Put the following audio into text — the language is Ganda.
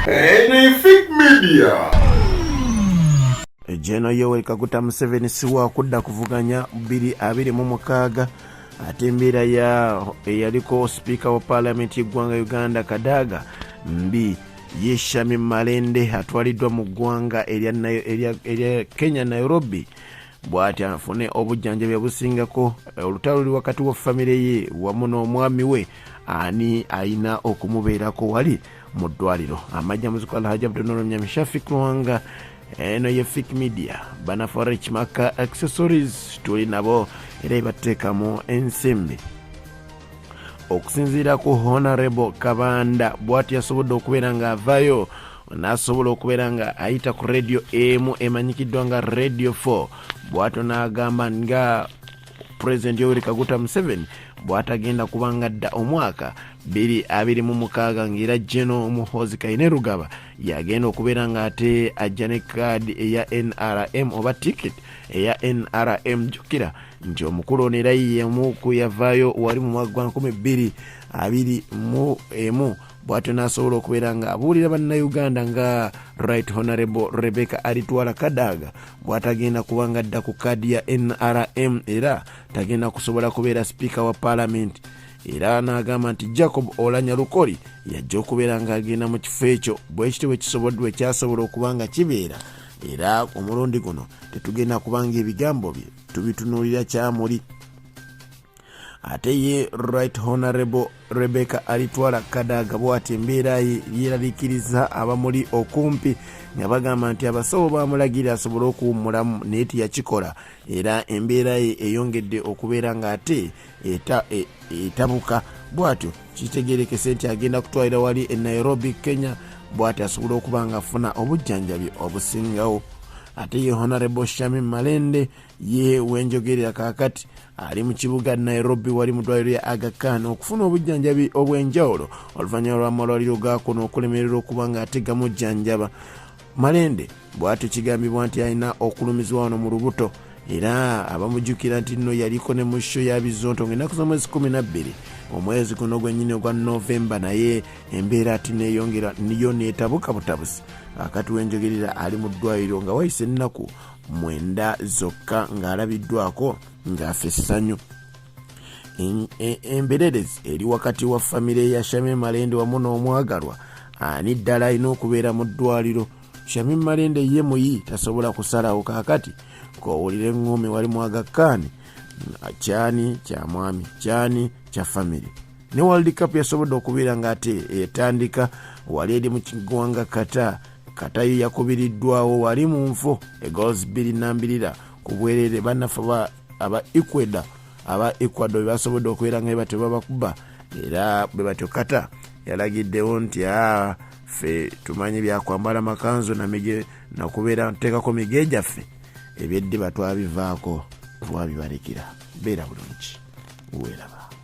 Anything Media. General Yoweri Kaguta Museveni si waakudda kuvuganya 2026. Ate embeera ya eyaliko sipiika wa paalamenti y'eggwanga Uganda Kadaga mbi. Ye Shamim Malende atwaliddwa mu ggwanga erya Kenya, Nairobi, bw'ati afune obujjanjabi obusingako. Olutalo luli wakati wa famire ye wamu n'omwami we, ani ayina okumubeerako wali mu ddwaliro. Amajja muziko Alhaji Abdunuru Mnyami Shafik Lwanga. Eno ye Fik Media, banaforich maka accessories tuli nabo era ebateekamu ensimbi. Okusinziira ku Honorable Kabanda, bwati yasobodde okubeera ng'avayo n'asobola okubeera nga ayita ku radio emu emanyikiddwa nga Radio 4, bwatyo n'agamba nga Pulezidenti Yoweri Kaguta Museveni bw'atagenda kubanga dda omwaka 2026, ng'era Geno Muhoozi Kainerugaba yagenda okubeera ng'ate ajja ne kaadi eya NRM oba ticket eya NRM. Jjukira nti omukulu ono era yemu ku yavaayo wali mu mwaka gwa 2021, bw'atyo n'asobola okubeera nga abuulira Bannayuganda nga Right Honorable Rebecca Alitwala Kadaga bw'atagenda kubanga adda ku kaadi ya NRM era tagenda kusobola kubeera sipiika wa paalamenti. Era n'agamba nti Jacob Olanya Lukoli yajja okubeera ng'agenda mu kifo ekyo. Bwekityo bwe kyasobola okuba nga kibeera, era omulundi guno tetugenda kubanga ebigambo bye tubitunuulira kyamuli. Ate ye Right Honorable Rebecca Alitwala Kadaga bwati embeera ye yeeraliikiriza abamuli okumpi, nga bagamba nti abasawo bamulagira asobole okuwummulamu naye teyakikola, era embeera ye eyongedde okubeera ng'ate etabuka. Bw'atyo kitegerekese nti agenda kutwalira wali e Nairobi, Kenya, bw'ati asobole okuba nga afuna obujjanjabi obusingawo. Ate ye Honorable Shamim Malende ye wenjogerera kaakati ali mu kibuga Nairobi, wali mu ddwaliro lya Aga Khan okufuna obujjanjabi obw'enjawulo oluvannyuma lw'amalwaliro gakuno okulemererwa okuba nga ate gamujjanjaba. Malende bw'atyo kigambibwa nti alina okulumizibwa wano mu lubuto, era abamujjukira nti nno yaliko ne mu show ya Bizonto ng'ennaku z'omwezi 12 omwezi guno gwennyini ogwa Novemba, naye embeera ati neeyongera niyo neetabuka butabusi. Akati wenjogerera ali mu ddwaliro nga wayise ennaku 9 zokka ng'alabiddwako ng'afa essanyu. Embererezi eri wakati wa famire ya Shamim Malende wamu n'omwagalwa, ani ddala alina okubeera mu ddwaliro? Shamim Malende ye muyi tasobola kusalawo. Kaakati k'owulira eŋŋumi wali mu Aga Khan, kyani kya mwami, kyani kya famire. Ne World Cup yasobodde okubeera ng'ate etandika wali eri mu kiggwanga Qatar. Qatar yo yakubiriddwawo wali mu nfo egoals bbiri nambirira ku bwerere. Bannaffe aba Ecuador, aba Ecuador bwe basobodde okubeera nga batyo babakuba, era bwe batyo Qatar yalagiddewo nti aa ffe tumanyi byakwambala makanzu nakubeera nteekako mige gyaffe, ebyeddiba twabivaako, twabibalekera. Beera bulungi, weeraba.